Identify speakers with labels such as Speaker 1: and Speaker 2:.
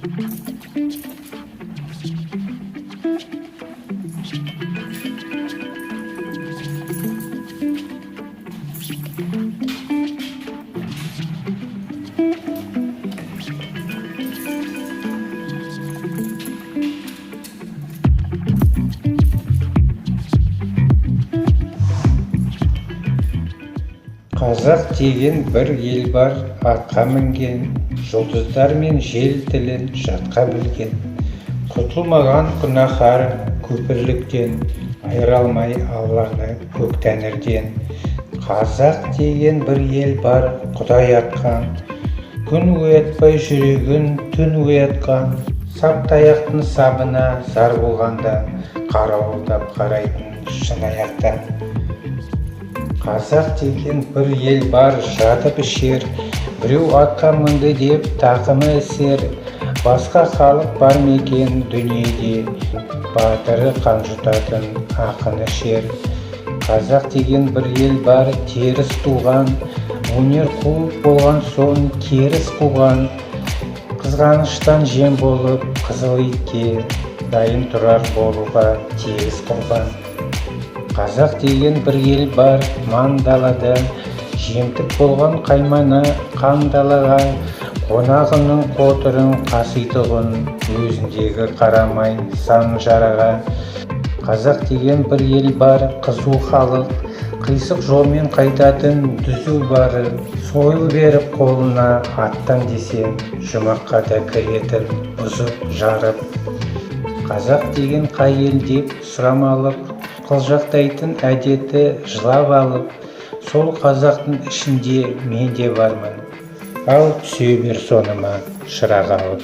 Speaker 1: Қазақ деген бір ел бар атқа мінген, жұлдыздар мен жел тілін жатқа білген. Құтылмаған күнәһар көпірліктен, айыра алмай Алланы көк тәңірден. Қазақ деген бір ел бар құдай атқан, күн оятпай жүрегін түн оятқан. Сап таяқтың сабына зар болғанда, қарауылдап қарайтын шынаяқтан. Қазақ деген бір ел бар жатып ішер, біреу атқа мінді деп тақымы ісер. Басқа халық бар ма екен дүниеде, батыры қан жұтатын, ақыны шер. Қазақ деген бір ел бар теріс туған, өнер қуып болған соң керіс қуған. Қызғаныштан жем болып қызыл итке, дайын тұрар болуға тегіс құрбан. Қазақ деген бір ел бар маң далада, жемтік болған қаймана қан далаға. Қонағының қотырын қаситұғын, өзіндегі қарамай сан жараға. Қазақ деген бір ел бар қызу халық, қисық жолмен қайтатын түзу бары. Сойыл беріп қолына аттан десең, жұмаққа да кіретін бұзып жарып. Қазақ деген қай ел деп сұрамалық, қылжақтайтын әдеті жылап алып. Сол қазақтың ішінде мен де бармын, ал түсе бер соныма шырақ алып.